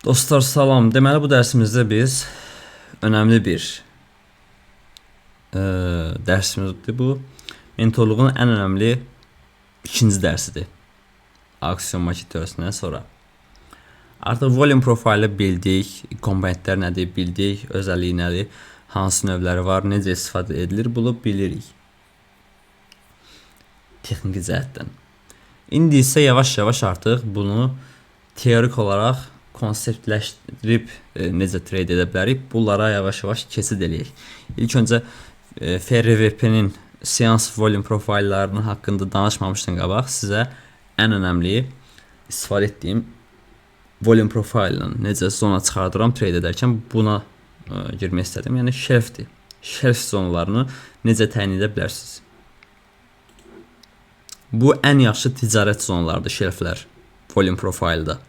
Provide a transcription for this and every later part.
Dostlar, salam. Deməli, bu dərsimizdə biz önəmli bir dərsimizdir bu. Mentorluğun ən önəmli ikinci dərsidir. Aksiyon market teorisindən sonra. Artıq volume profili bildik, komponentlər nədir bildik, özəlliyi nədir, hansı növləri var, necə istifadə edilir, bunu bilirik. Texniki cəhətdən. İndi isə yavaş-yavaş artıq bunu teorik olaraq konseptləşdirib necə trade edə bilərik, bunlara yavaş-yavaş keçid eləyək. İlk öncə FRVP-nin seans volume profillərinin haqqında danışmamışdan qabaq sizə ən önəmli istifadə etdiyim volume profile necə zona çıxardıram trade edərkən, buna girmək istədim. Yəni shelfdir. Shelf zonalarını necə təyin edə bilərsiniz? Bu ən yaxşı ticarət zonalarıdır, shelflər volume profile-da.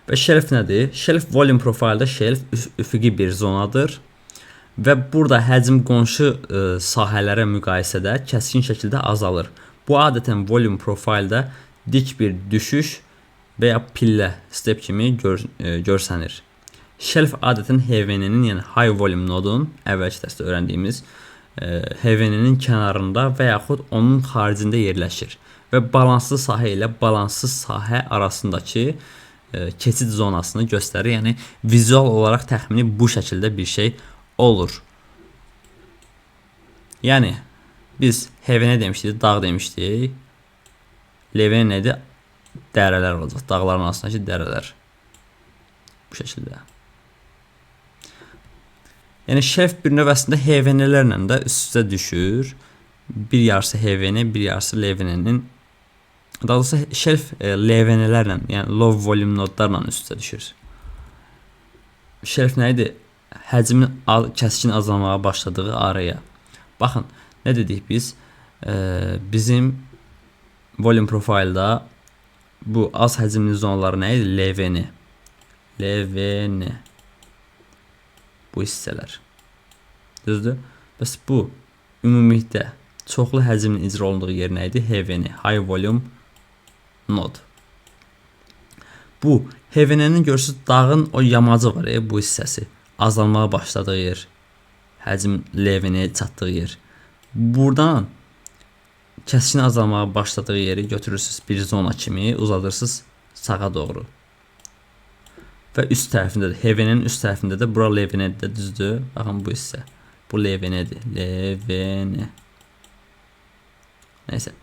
Və shelf nədir? Shelf volume profile-da shelf üfüqi bir zonadır və burada həcm qonşu sahələrə müqayisədə kəskin şəkildə azalır. Bu adətən volume profile-da dik bir düşüş və ya pillə, step kimi görsənir. Shelf adətən HVN-nin, yəni high volume node-un, əvvəlki dərsdə öyrəndiyimiz HVN-nin kənarında və yaxud onun xaricində yerləşir və balanslı sahə ilə balanssız sahə arasındakı keçid zonasını göstərir. Yəni vizual olaraq təxmini bu şəkildə bir şey olur. Yəni biz HVN demişdik, dağ demişdik. LVN nədir? Dərələr olacaq. Dağların arasındakı dərələr. Bu şəkildə. Yəni shelf bir növ əslində HVN-lərlə də üst-üstə düşür. Bir yarısı HVN, bir yarısı LVN-nin. Daha doğrusu shelf LVN-lərlə, yəni low volume node-larla üst-üstə düşür. Shelf nə idi? Həcmin kəskin azalmağa başladığı area. Baxın, nə dedik biz? Bizim volume profile-da bu az həcmli zonalar nə idi? LVN. LVN. Bu hissələr. Düzdür? Bəs bu ümumilikdə çoxlu həcmin icra olunduğu yer nə idi? HVN, high volume node. Bu HVN-nin, görürsüz, dağın o yamacı var, bu hissəsi. Azalmağa başladığı yer. Həcm LVN-yə çatdığı yer. Buradan kəskin azalmağa başladığı yeri götürürsüz, bir zona kimi uzadırsınız sağa doğru. Və üst tərəfində də, HVN-nin üst tərəfində də bura LVN-dir də, düzdür? Baxın, bu hissə. Bu LVN-dir. LVN. Nəysə.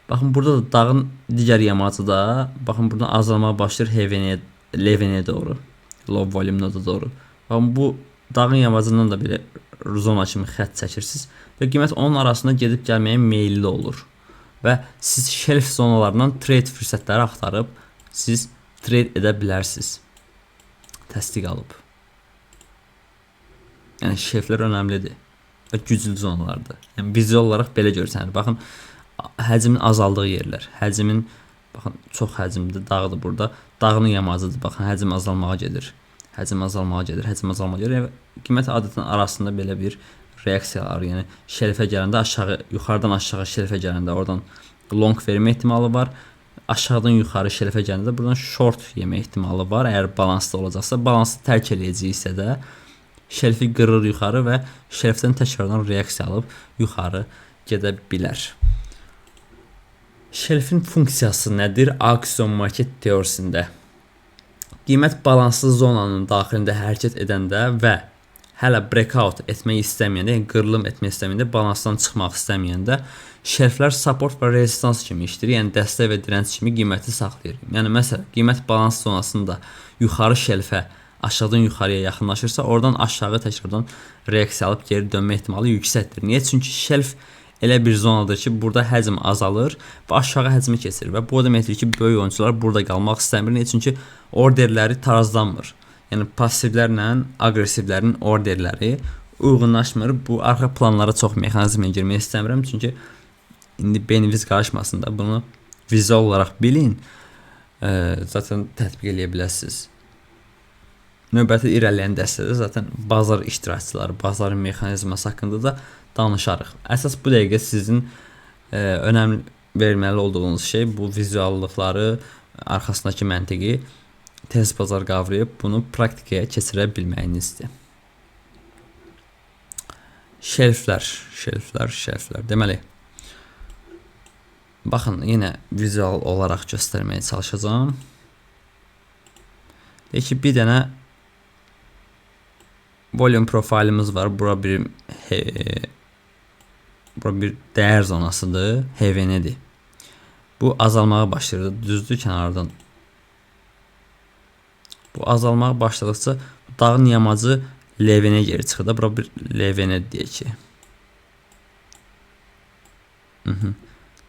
Baxın, burada da dağın digər yamacı da, baxın, buradan azalmağa başlayır HVN-yə, LVN-yə doğru. Low volume node doğru. Baxın, bu dağın yamacından da belə zona kimi xətt çəkirsiniz və qiymət onun arasında gedib gəlməyə meyilli olur. Və siz shelf zonalarından trade fürsətləri axtarıb siz trade edə bilərsiniz. Təsdiq alıb. Yəni shelflər önəmlidir və güclü zonalardır. Yəni vizual olaraq belə görsənir. Baxın, həcmin azaldığı yerlər. Həcmin, baxın, çox həcmli dağdır burada. Dağın yamacıdır. Baxın, həcm azalmağa gedir. Həcm azalmağa gedir, həcm azalmağa gedir. Yəni qiymət adətən arasında belə bir reaksiya var. Yəni shelfə gələndə aşağı, yuxarıdan aşağı shelfə gələndə oradan long vermə ehtimalı var. Aşağıdan yuxarı shelfə gələndə də buradan short yemə ehtimalı var. Əgər balanslı olacaqsa, balansı tərk eləyəcəksə də shelfi qırır yuxarı və shelfdən təkrardan reaksiya alıb yuxarı gedə bilər. Shelfin funksiyası nədir auksion market teorisində? Qiymət balanslı zonanın daxilində hərəkət edəndə və hələ breakout etmək istəməyəndə, yəni qırılım etmək istəməyəndə, balansdan çıxmaq istəməyəndə shelflər support və resistance kimi işləyir. Yəni dəstək və dirənc kimi qiyməti saxlayır. Yəni məsələn, qiymət balans zonasında yuxarı shelfə aşağıdan yuxarıya yaxınlaşırsa, oradan aşağı təkrardan reaksiya alıb geri dönmə ehtimalı yüksəkdir. Niyə? Çünki shelf elə bir zonadır ki, burada həcm azalır və aşağı həcmi keçir və bu o deməkdir ki, böyük oyunçular burada qalmaq istəmir. Niyə? Çünki orderləri tarazlanmır. Yəni passivlərlə aqressivlərin orderləri uyğunlaşmır. Bu arxa planlara çox mexanizmə girmək istəmirəm, çünki indi beyniniz qarışmasın da, bunu vizual olaraq bilin. Zaten tətbiq eləyə bilərsiniz. Növbəti irəliləyən dərsdə zaten bazar iştirakçıları, bazarın mexanizması haqqında da danışarıq. Əsas bu dəqiqə sizin önəm verməli olduğunuz şey bu vizuallıqları, arxasındakı məntiqi tez bazar qavrayıb bunu praktikaya keçirə bilməyinizdir. Şelflər, şelflər, şelflər. Deməli, baxın, yenə vizual olaraq göstərməyə çalışacağam. Deyək ki, bir dənə volume profilimiz var. Bura bir dəyər zonasıdır, HVN-dir. Bu azalmağa başlayır, düzdür kənardan. Bu azalmağa başladıqca dağın yamacı LVN-ə geri çıxır da. Bura bir LVN deyək ki.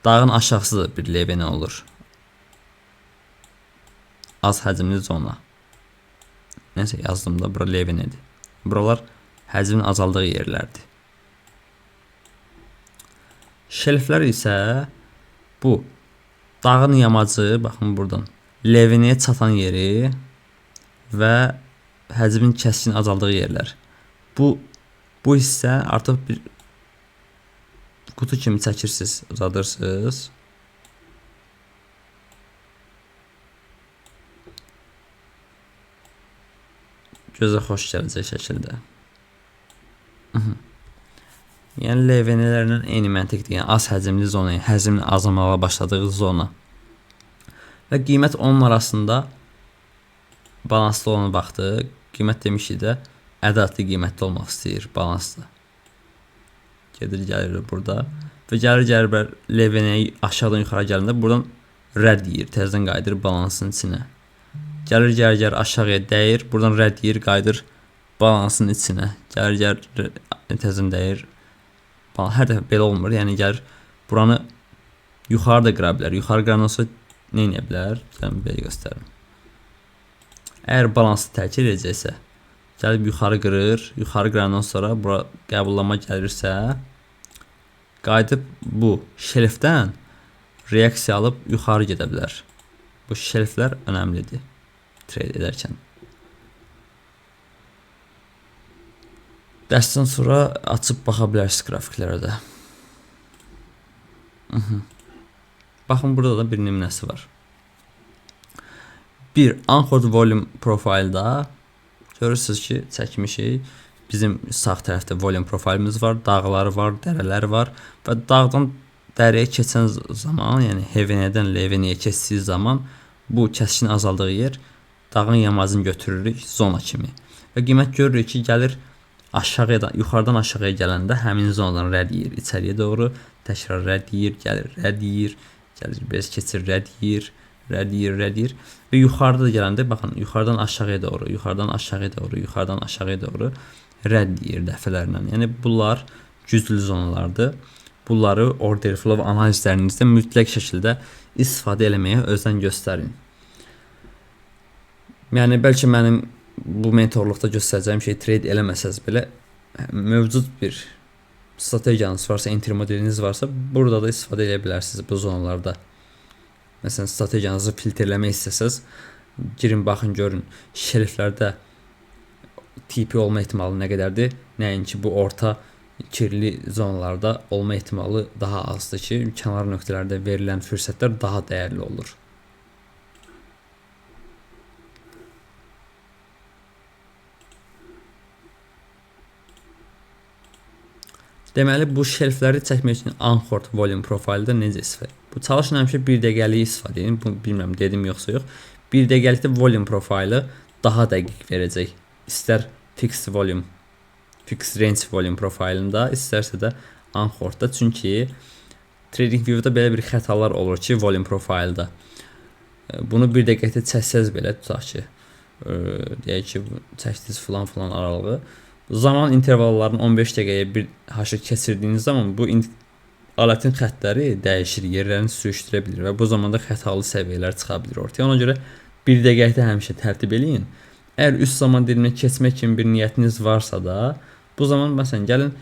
Dağın aşağısı da bir LVN olur. Az həcmli zona. Neyse yazdım da bura LVN-dir. Buralar həcmin azaldığı yerlərdir. Şelflər isə bu dağın yamacı, baxın buradan LVN-yə çatan yeri və həcmin kəskin azaldığı yerlər. Bu hissə artıq bir qutu kimi çəkirsiniz, uzadırsınız. Gözə xoş gələcək şəkildə. Yəni LVN-lərlə eyni məntiqdir. Yəni az həcmli zona, yəni həcmin azalmağa başladığı zona. Və qiymət onun arasında balanslı olan vaxtı, qiymət demişik də ədalətli qiymətli olmaq istəyir, balanslı. Gedir, gəlir burada və gəlir LVN-yə aşağıdan yuxarı gələndə buradan rədd yeyir, təzədən qayıdır balansın içinə. Gəlir, aşağıya dəyir, buradan rədd yeyir, qayıdır balansın içinə. Gəlir, təzədən dəyir. Hər dəfə belə olmur, yəni gəlir buranı yuxarı da qıra bilər. Yuxarı qırandan sonra nə edə bilər? Gəlin, belə göstərim. Əgər balansı tərk edəcəksə, gəlib yuxarı qırır, yuxarı qırandan sonra bura qəbullama gəlirsə, qayıdıb bu şelfdən reaksiya alıb yuxarı gedə bilər. Bu şelflər önəmlidir trade edərkən. Dərsdən sonra açıb baxa bilərsiniz qrafiklərə də. Baxın, burada da bir nümunəsi var. Bir Anchored Volume profildə görürsünüz ki, çəkmişik. Bizim sağ tərəfdə volume profilimiz var, dağları var, dərələr var və dağdan dərəyə keçən zaman, yəni HVN-dən LVN-yə keçdiyi zaman bu kəskin azaldığı yer dağın yamacını götürürük zona kimi. Və qiymət görürük ki, gəlir aşağıya, yuxarıdan aşağıya gələndə həmin zonadan rədd yeyir içəriyə doğru, təkrar rədd yeyir, gəlir, rədd yeyir, gəlir, biraz keçir, rədd yeyir, rədd yeyir, rədd yeyir və yuxarıda da gələndə baxın, yuxarıdan aşağıya doğru, yuxarıdan aşağıya doğru, yuxarıdan aşağıya doğru rədd yeyir dəfələrlə. Yəni bunlar güclü zonalardır. Bunları order flow analizlərinizdə mütləq şəkildə istifadə eləməyə özən göstərin. Yəni bəlkə mənim bu mentorluqda göstərəcəyim şey trade eləməsəz belə mövcud bir strategiyanız varsa, entry modeliniz varsa, burada da istifadə edə bilərsiniz bu zonalarda. Məsələn, strategiyanızı filtrləmək istəsəz, girin, baxın, görün, şelflərdə TP olma ehtimalı nə qədərdir? Nəinki bu orta kirli zonalarda olma ehtimalı daha azdır ki, kənar nöqtələrdə verilən fürsətlər daha dəyərli olur. Deməli, bu şelfləri çəkmək üçün Anchored Volume profildə necə istifadə? Bu çalışın həmişə bir dəqiqəlik istifadə edin. Bunu bilmirəm dedim yoxsa yox. Bir dəqiqəlikdə volume profili daha dəqiq verəcək. İstər fixed volume, fixed range volume profilində, istərsə də Anchored'da. Çünki TradingView-da belə bir xətalar olur ki, volume profildə. Bunu bir dəqiqədə çəksəz belə tutaq ki, deyək ki, çəkdiniz filan aralığı. Zaman intervallarını 15 dəqiqəyə bir haşı keçirdiyiniz zaman bu alətin xəttləri dəyişir, yerlərini sürüşdürə bilir və bu zamanda xətalı səviyyələr çıxa bilir ortaya. Ona görə bir dəqiqədə həmişə tərtib eləyin. Əgər üst zaman dilimini keçmək kimi bir niyyətiniz varsa da, bu zaman məsələn gəlin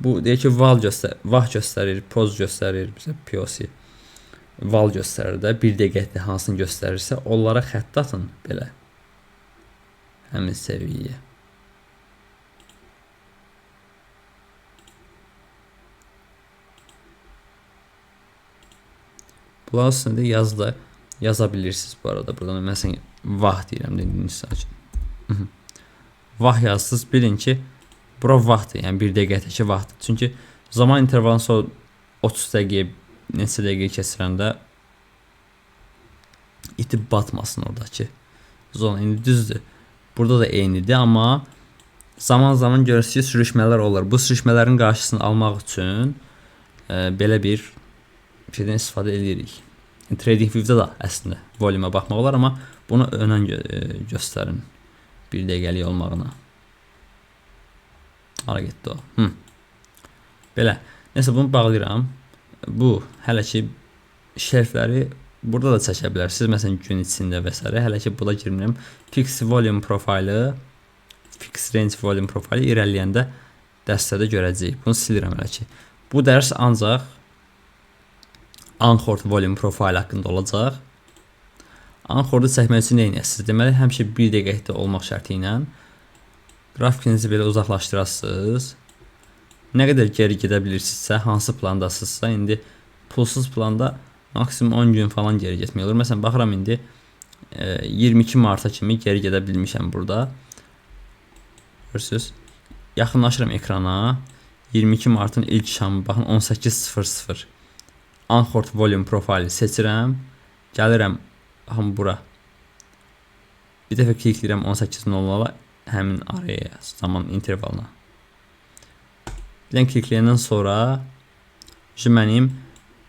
bu deyək ki, val göstərir, vah göstərir, poz göstərir bizə POC. Val göstərir də bir dəqiqədə hansını göstərirsə, onlara xətt atın belə. Həmin səviyyəyə. Bunların üstündə yazı da yaza bilirsiniz bu arada. Buradan məsələn Vah deyirəm dediyiniz üçün. Vah yazsız, bilin ki, bura vaxtdır, yəni bir dəqiqədəki vaxtdır. Çünki zaman intervalını sonra 30 dəqiqəyə, neçə dəqiqəyə keçirəndə itib batmasın oradakı zona. İndi düzdür. Burada da eynidir, amma zaman-zaman görürsünüz ki, sürüşmələr olur. Bu sürüşmələrin qarşısını almaq üçün belə bir şeydən istifadə edirik. Yəni, TradingView-da da əslində volümə baxmaq olar, amma bunu önən göstərin bir dəqiqəlik olmağına. Hara getdi o? Belə. Neysə, bunu bağlayıram. Bu, hələ ki, şerfləri burada da çəkə bilərsiniz. Məsələn, gün içində və s. Hələ ki, buna girmirəm. Fix volume profili, fix range volume profili irəliləyəndə dərslərdə görəcəyik. Bunu silirəm hələ ki. Bu dərs ancaq Anchored volume profili haqqında olacaq. Anchored'u çəkmək üçün nə edəsiniz? Deməli, həmişə bir dəqiqəlikdə olmaq şərti ilə qrafikinizi belə uzaqlaşdırasınız. Nə qədər geri gedə bilirsinizsə, hansı plandasınızsa, indi pulsuz planda maksimum 10 gün falan geri getmək olur. Məsələn, baxıram indi 22 marta kimi geri gedə bilmişəm burada. Görürsünüz. Yaxınlaşıram ekrana. 22 martın ilk şamı, baxın 18:00. Anchored volume profili seçirəm. Gəlirəm, baxın bura. Bir dəfə klikləyirəm 18:00-a həmin araya, zaman intervalına. Bir dənə klikləyəndən sonra mənim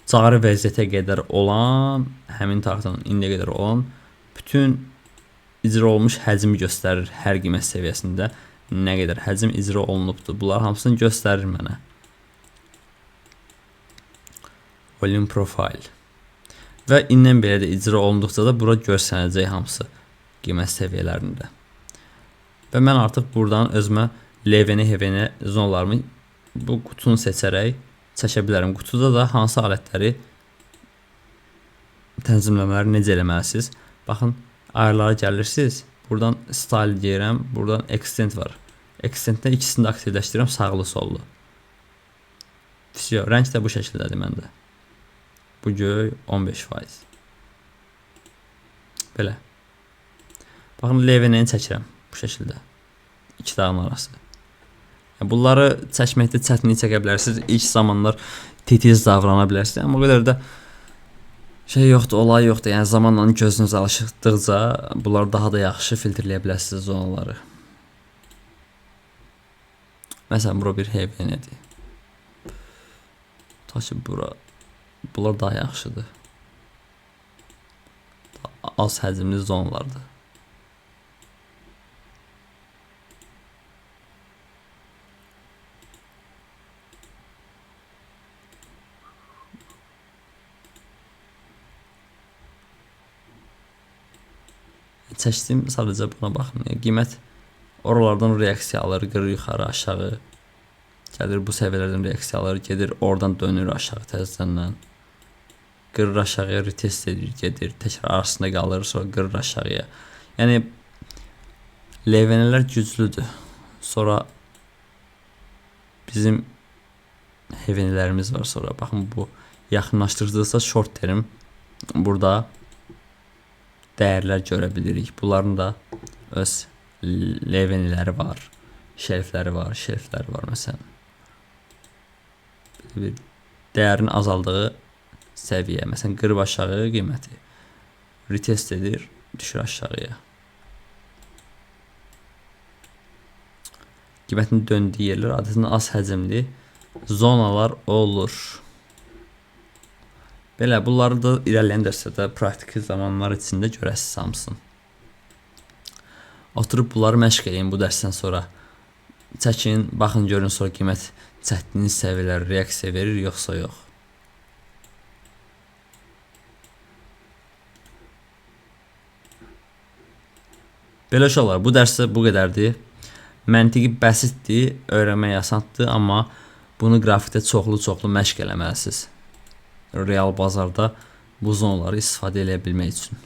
cari vəziyyətə qədər olan, həmin tarixdən indiyə qədər olan bütün icra olunmuş həcmi göstərir hər qiymət səviyyəsində nə qədər həcm icra olunubdur. Bunlar hamısını göstərir mənə. Volume profile. Və indən belə də icra olunduqca da bura görsənəcək hamısı qiymət səviyyələrində. Və mən artıq buradan özümə LVN, HVN zonalarımı bu qutunu seçərək çəkə bilərəm. Qutuda da hansı alətləri tənzimləmələri necə eləməlisiniz? Baxın, ayarlara gəlirsiniz. Buradan style deyirəm. Buradan extend var. Extenddə ikisini də aktivləşdirirəm sağlı sollu. Vəsio, rəng də bu şəkildədir məndə. Bu göy 15%. Belə. Baxın, LVN-ni çəkirəm bu şəkildə. İki dağın arası. Yəni, bunları çəkməkdə çətinlik çəkə bilərsiniz. İlk zamanlar titiz davrana bilərsiniz. Amma o qədər də şey yoxdur, olay yoxdur. Yəni zamanla gözünüz alışdıqca bunları daha da yaxşı filtrləyə bilərsiniz zonaları. Məsələn, bura bir HVN-dir. Tutaq ki, bura bunlar daha yaxşıdır. Daha az həcmli zonalardır. Çəkdim, sadəcə buna baxın. Yəni, qiymət oralardan reaksiya alır, qırır yuxarı, aşağı. Gəlir bu səviyyələrdən reaksiya alır, gedir oradan dönür aşağı təzədən. Qırır aşağıya, retest edir, gedir, təkrar arasında qalır, sonra qırır aşağıya. Yəni LVN-lər güclüdür. Sonra bizim HVN-lərimiz var sonra. Baxın bu yaxınlaşdırdıqca short term burada dəyərlər görə bilirik. Bunların da öz LVN-ləri var, şerifləri var, şerifləri var məsələn. Bir dəyərin azaldığı səviyyə. Məsələn, qırıb aşağı qiyməti retest edir, düşür aşağıya. Qiymətin döndüyü yerlər adətən az həcmli zonalar olur. Belə, bunları da irəliləyən dərslərdə praktiki zamanlar içində görəsiniz hamısını. Oturub bunları məşq eləyin bu dərsdən sonra. Çəkin, baxın görün sonra qiymət çəkdiyiniz səviyyələr reaksiya verir yoxsa yox. Belə uşaqlar, bu dərsdə bu qədərdir. Məntiqi bəsitdir, öyrənmək asandır, amma bunu qrafikdə çoxlu-çoxlu məşq eləməlisiniz. Real bazarda bu zonaları istifadə eləyə bilmək üçün.